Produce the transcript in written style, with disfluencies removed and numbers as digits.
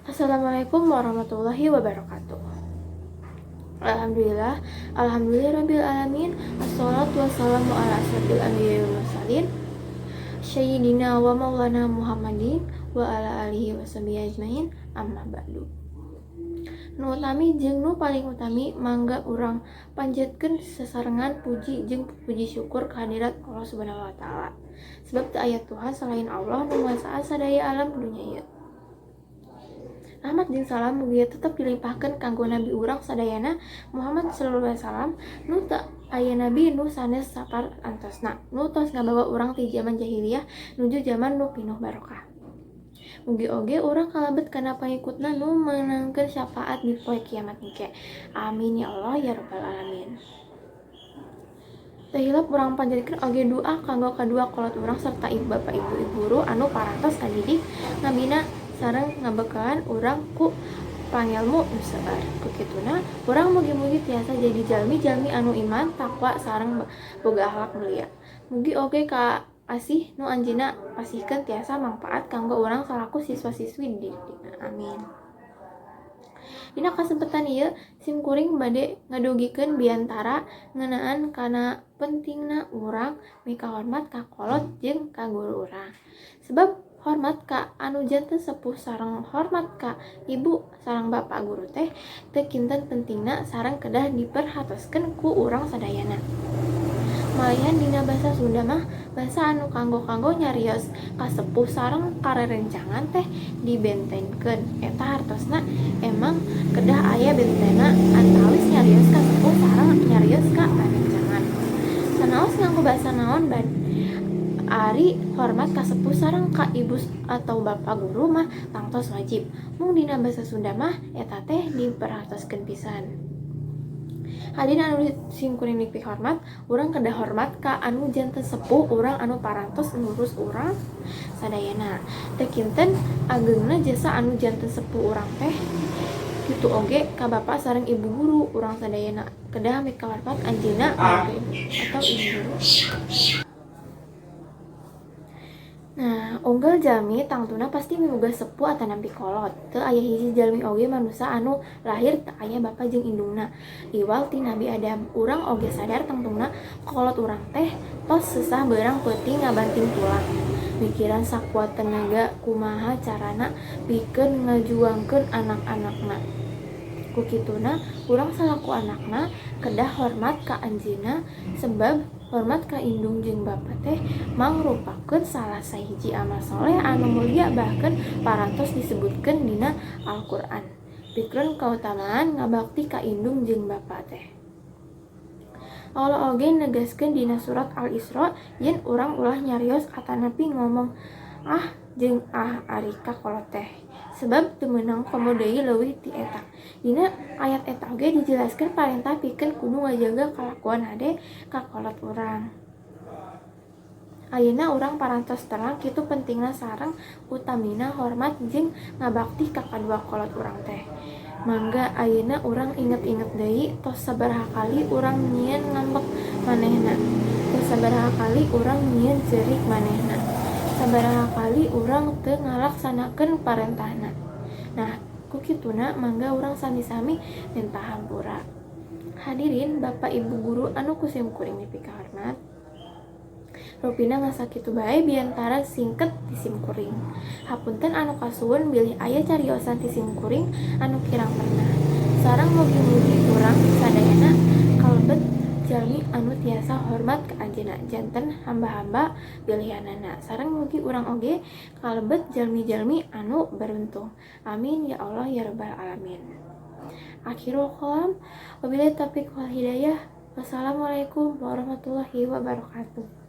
Assalamualaikum warahmatullahi wabarakatuh. Alhamdulillah, alhamdulillah rabbil alamin. Assalatu wassalamu ala asyrafil anbiya'i wal mursalin, sayyidina wa maulana Muhammadin wa ala alihi wa sahbihi ajmain. Amma ba'du. Nu utami jeung nu paling utami, mangga urang panjatkeun sasarengan puji jeung puji syukur kehadirat Allah Subhanahu wa Ta'ala. Sebab teu aya Tuhan selain Allah nu nguasaan sadaya alam dunya ieu. Rahmat jeung salam mugia tetep dilimpahkeun kanggo nabi urang sadayana, Muhammad sallallahu alaihi wasallam, nu teu aya nabi nu sanes saparantosna, nu tos ngabawa urang ti jaman jahiliyah nuju jaman nu pinuh barokah. Mugi oge urang kalebet kana pangikutna nu meunangkeun syafaat di poe kiamat engke. Amin ya Allah ya rabbal alamin. Teu hilap urang panjatkeun oge du'a kanggo kadua kolot urang serta ibu bapak, ibu guru anu parantos ngadidik, ngabina, sareng ngabekalan urang ku pangelmu nu seueur. Ku kituna urang mugi-mugi tiasa jadi jalmi-jalmi anu iman, takwa, sareng boga akhlak mulia. Mugi oge kaasih nu anjeunna pasihkeun tiasa mangpaat kanggo urang salaku siswa-siswi didikna. Amin. Dina kasempetan ieu sim kuring bade ngadugikeun biantara ngeunaan kana pentingna urang mikahormat ka kolot jeung ka guru urang. Sebab hormat ka anu janten sepuh sareng hormat ka ibu sareng bapa guru teh teu kinten pentingna sareng kedah diperhatoskeun ku urang sadayana. Malihan dina basa Sunda mah basa anu kanggo-kanggo nyarios ka sepuh sareng ka rerencangan teh dibentenkeun. Eta hartosna emang kedah aya bentena antawis nyarios ka sepuh sareng nyarios ka rerencangan. Sanaos nganggo basa naon bae, ari hormat ka sepuh sareng ka ibu atau bapa guru mah tangtos wajib. Mung dina basa Sunda mah eta teh diperhatoskeun pisan. Hadirin anu sim kuring dipihormat, urang kedah hormat ka anu janten sepuh urang anu parantos ngurus urang sadayana. Teu kinten ageungna jasa anu janten sepuh urang teh, kitu oge ka bapa sareng ibu guru urang sadayana kedah mikahormat anjeunna atau ibu guru. Nah, unggal jalmi tangtuna pasti miboga sepuh atanapi kolot. Teu aya hiji jalmi oge manusa anu lahir teu aya bapa jeung indungna. Iwal ti Nabi Adam. Urang oge sadar tangtuna kolot urang teh tos sesah beurang peuting ngabanting tulang. Mikiran sakuat tenaga kumaha carana pikeun ngajuangkeun anak-anakna. Ku kituna urang salaku anakna kedah hormat ka anjeunna, sebab hormat ka indung jeung bapa teh mangrupakeun salah sahiji amal soleh anu mulia, bahkan parantos disebutkeun dina Al-Qur'an pikeun kautamaan ngabakti ka indung jeung bapa teh. Allah oge negaskeun dina surat Al-Isra yen urang ulah nyarios atanapi ngomong ah jeung ah ari ka kolot teh, sebab teu meunang komo deui leuwih ti eta. Dina ayat eta oge dijelaskeun parentah pikeun kudu ngajaga kalakuan hade ka kolot urang. Ayeuna urang parantos terang kitu pentingna sareng utamina hormat jeung ngabakti ka kadua kolot urang teh. Mangga ayeuna urang inget-inget deui, tos sabaraha kali urang nyieun ngambek manehna, tos sabaraha kali urang nyieun ceurik manehna, sabaraha kali urang teu ngalaksanakeun parentahna. Nah, ku kituna mangga urang sami-sami minta hampura. Hadirin bapak ibu guru anu ku sim kuring dipikahormat, rupina ngan sakitu bae biantara singket ti sim kuring. Hapunten anu kasuhun bilih aya cariosan ti sim kuring anu kirang pernah. Sareng mugi-mugi urang sadayana kalebet jalmi anu tiasa hormat ka anjeunna, janten hamba-hamba pilihanana. Sareng mugi urang oge kalebet jalmi-jalmi anu beruntung. Amin ya Allah ya rabbal alamin. Akhirul kalam, wabillahi taufiq wal hidayah. Wassalamualaikum warahmatullahi wabarakatuh.